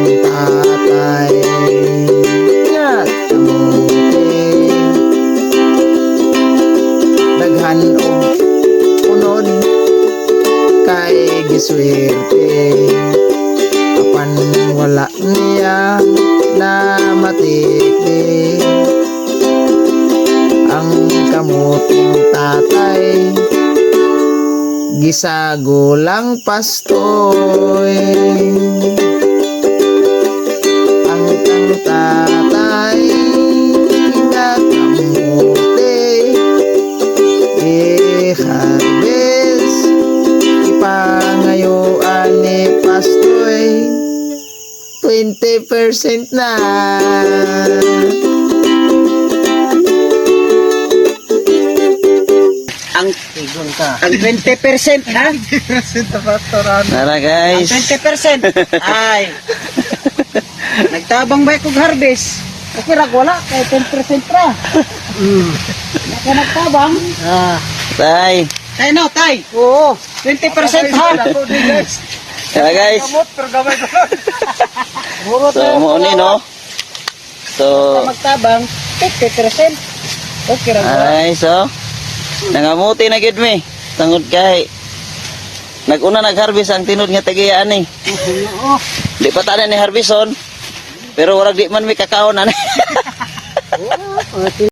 Tatay nga kamote, daghan og unod kay giswerte, apan wala niya na matikdi. Ang kamuting tatay, gisagulang pastoy. Ang kang tatay nga kamote, i-harvest, ipangayuan ni pastoy, 20% na. Ang 20%, ha? Tara, guys. Ang 20%. Ay. Nagtabang ba kog harvest? Okay ra wala kay 10% ra. Naka nagtabang. Ah. Tay. Tay no, tay. Oo. 20% ha. Tara, guys. So mo ni, no. So Magtabang 50%. Okay ra wala. Ay, so nangamuti na gid mi. Tungod kay naguna nag-harvest ang tinud nga tagiyaan ni. Oo. Di pa tanan ni harveston. Pero warag di man mi kakaon ani. Oo.